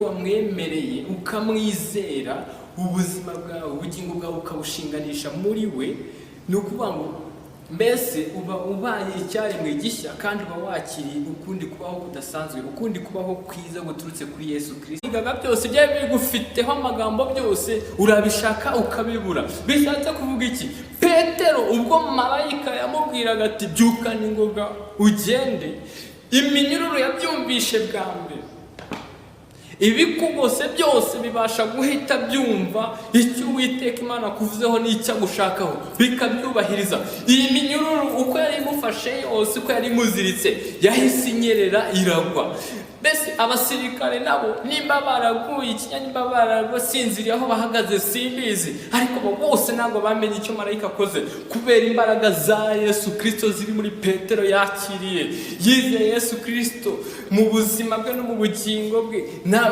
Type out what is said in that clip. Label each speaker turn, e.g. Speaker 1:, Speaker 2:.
Speaker 1: Wamwemereye ukamwizera, ubuzima bwawe, ubugingo bwawe ukabushinganisha muri we, ni ukuvuga ngo mbese uba ubaye icyaremwe gishya, kandi uba wakiriye ukundi kubaho kudasanzwe, ukundi kubaho kwiza guturutse kuri Yesu Kirisito. Ibigaga byose byari bigufiteho amagambo, byose urabishaka ukabibura. Bishatse kuvuga iki? Petero, ubwo marayika yamubwiraga ati: "Byukana ingoga ugende," iminyururu yabyumvishe bwa mbere. Ibikugose byose bibasha guhita byumva icyo Uwiteka Imana akuvuzeho n'icyo agushakaho, bikabyubahiriza. Iyi minyururu uko yari imufashe yose, uko yari imuziritse, yahise inyerera iragwa. Mbese abasirikare nabo nimba baraguye ikinya, nimba barabasinziriye aho bahagaze, simbizi, ariko abo bose ntabwo bamenye icyo marayika akoze, kubera imbaraga za Yesu Kirisito ziri muri Petero yakiriye. Yizeye Yesu Kirisito mu buzima bwe no mu bugingo bwe. Nta